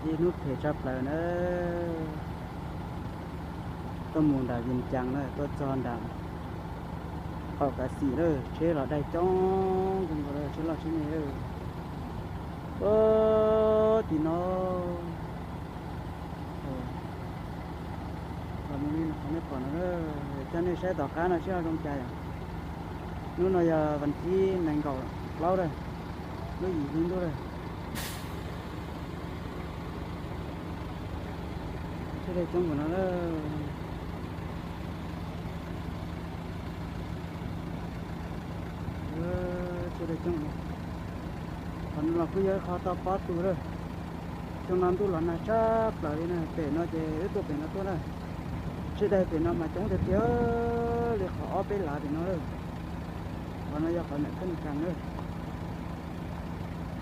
Ib hnub phem tshaj plaws na. Tuaj mus nram Vias Cas na, tuaj txog nram qaum Kav Xim lawm, tsheb los daig coob kawg nkaus lawm, tsheb loj tsheb me lawm. Tim no los mus li no qhov nej pom no, coj nej saib tom qab no seb ho zoo cas yom. Hnub no yog vas thib nees nkaum plaub lawm, lub yim hli ntuj lawm. Sawv daws coob npaum no lawm. Sawv daws coob, qhov no los kuj yog ib qho toj pob tu lawm. Xyoo no ntuj los nag tshaj plaws li na, pem no ces wb tuaj pem no tuaj na. Sawv daws pem no mas coob tiag tiag li qhov ob peb lav pem no lawm. Qhov no yog qhov ntawm Thoj Mes Kas na.